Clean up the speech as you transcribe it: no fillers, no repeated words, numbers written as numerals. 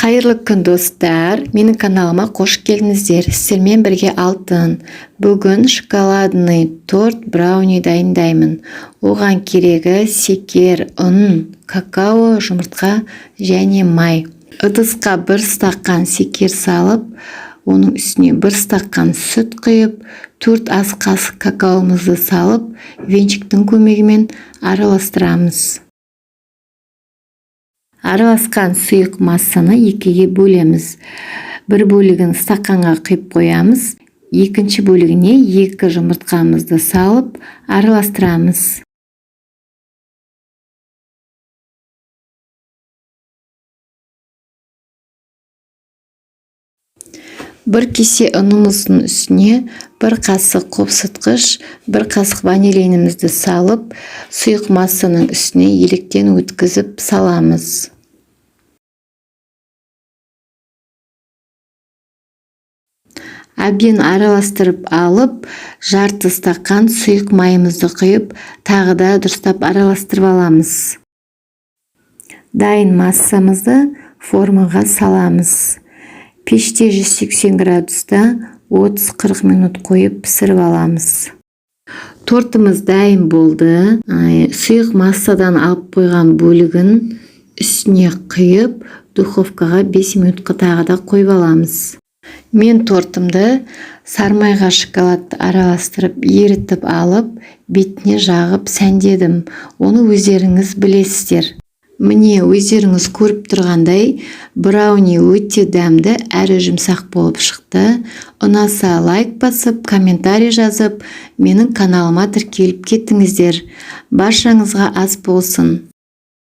Қайырлы күн, достар! Менің каналыма қош келдіңіздер! Сіздермен бірге Алтын. Бүгін шоколадный торт брауни дайындаймын. Оған керегі: секер, ұн, какао, жұмыртқа және май. Ыдысқа 1 стақан секер салып, оның үстіне 1 стақан сүт құйып, 4 ас қасық какаомызды салып, венчиктің көмегімен араластырамыз. Араласқан сұйық массаны екіге бөлеміз. Бір бөлігін стақанға құйып қоямыз, екінші бөлігіне 2 жұмыртқамызды салып араластырамыз. 1 кесе ұнымыздың үстіне 1 қасық қопсытқыш, 1 қасық ванилинімізді салып, сұйық массаның үстіне електен өткізіп саламыз. Әбден араластырып алып, жарты стақан сұйық майымызды құйып, тағы да дұрыстап араластырып аламыз. Дайын массамызды формаға саламыз. Пеште 180 градуста 30-40 минут қойып пісіріп аламыз. Тортымыз дайын болды. Сұйық массадан алып қойған бөлігін үстіне құйып, духовкаға 5 минутқа тағы да қойып аламыз. Мен тортымды сармайға шоколадты араластырып, ерітіп алып, бетіне жағып сәндедім. Оны өздеріңіз білесіздер. Міне, өздеріңіз көріп тұрғандай, брауни өте дәмді әрі жұмсақ болып шықты. Ұнаса, лайк басып, комментарий жазып, менің каналыма тіркеліп кетіңіздер. Баршаңызға ас болсын.